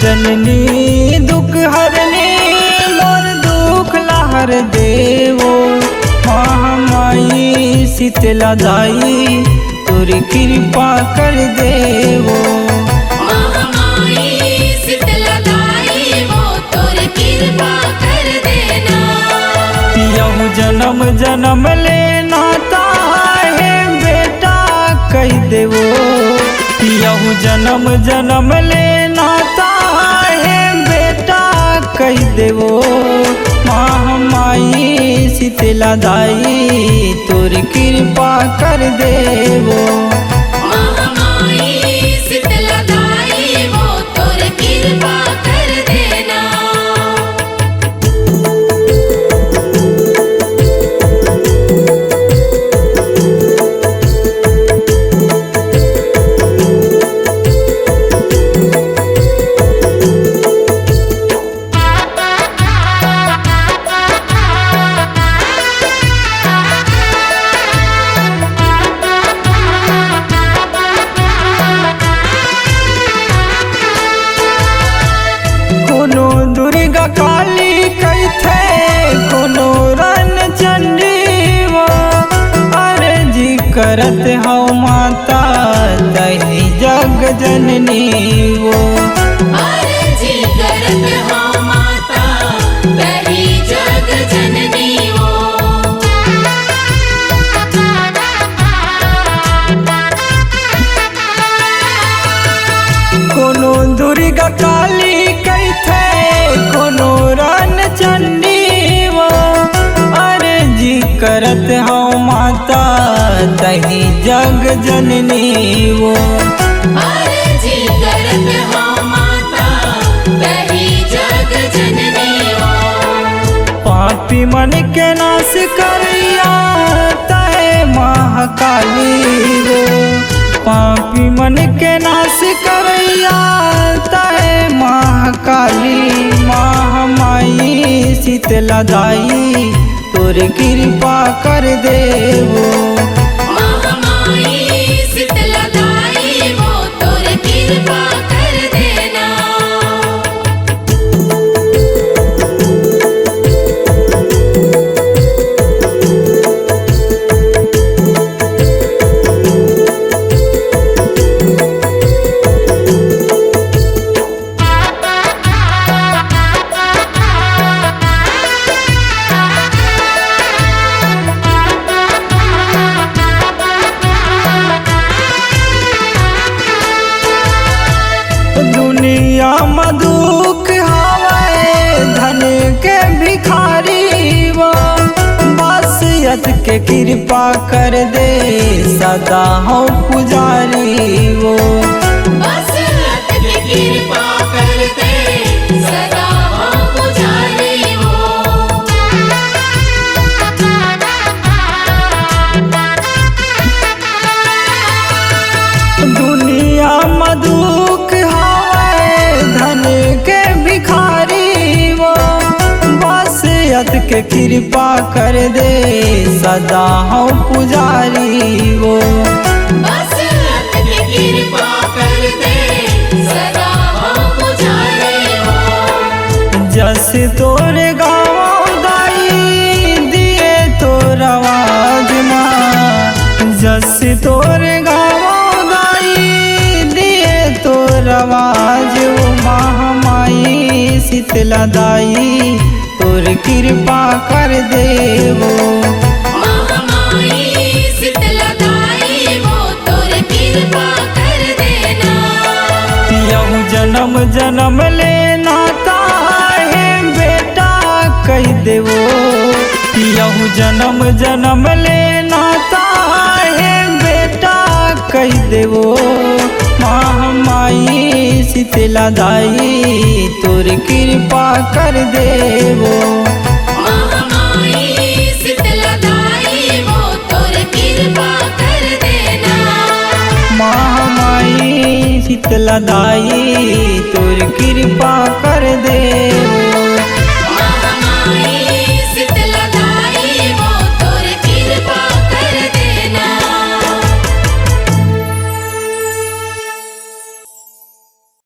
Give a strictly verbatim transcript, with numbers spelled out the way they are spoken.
जननी दुख हरनी मोर दुख ला हर देवो, महामाई शीतला दाई तोर कृपा कर देवो। महामाई शीतला दाई वो तोर कृपा कर देना। पियहू जन्म जन्म ले नाता हे बेटा कहि देवो। पियहू जन्म जन्म ले नाता हे बेटा कहि देवो। महामाई शीतला दाई तोर कृपा कर देवो। महामाई शीतला दाई वो तोर कृपा कर देना। कोनो दुर्गा काली कहिथे, कोनो रण चंडी वो, अरजी करत हव माता तही जग जननी वो। अरजी करत हव माता तही जग जननी वो। कोनो दुर्गा काली कहिथे, कोनो रण चंडी वो, अरजी करत हव माता तही जग जननी वो। अरजी करत हव माता तही जग जननी वो। पापी मन के नाश करइया तय महाकाली वो। पापी मन के नाश करइया तय महाकाली, महामाई शीतला दाई तोर कृपा कर देवो। महामाई शीतला दाई वो तोर कृपा कर देना। दुनिया म दुख हवय, धन के भिखारी वो, बस अत के कृपा कर दे, सदा हो पुजारी वो। बस अत के कृपा कर दे, सदा हो पुजारी वो। दुनिया म दुख हवय, धन के भिखारी वो, बस अत के कृपा कर दे, सदा हो पुजारी वो। बस अत के कृपा कर दे, सदा हो पुजारी वो। जस तोर गाँव दाई दिए तोर आवाज मा, जस तोर गाँव दाई दिए तोर आवाज, ओ महामाई शीतला दाई तोर कृपा कर देवो। महामाई शीतला दाई वो तोर कृपा कर देना। पियहू जन्म जन्म ले नाता हे बेटा कहि देवो। पियहू जन्म जन्म ले नाता हे बेटा कहि देवो। महामाई शीतला दाई तोर कृपा कर देवो। महामाई शीतला दाई वो तोर कृपा कर देना। महामाई शीतला दाई तोर कृपा कर देवो।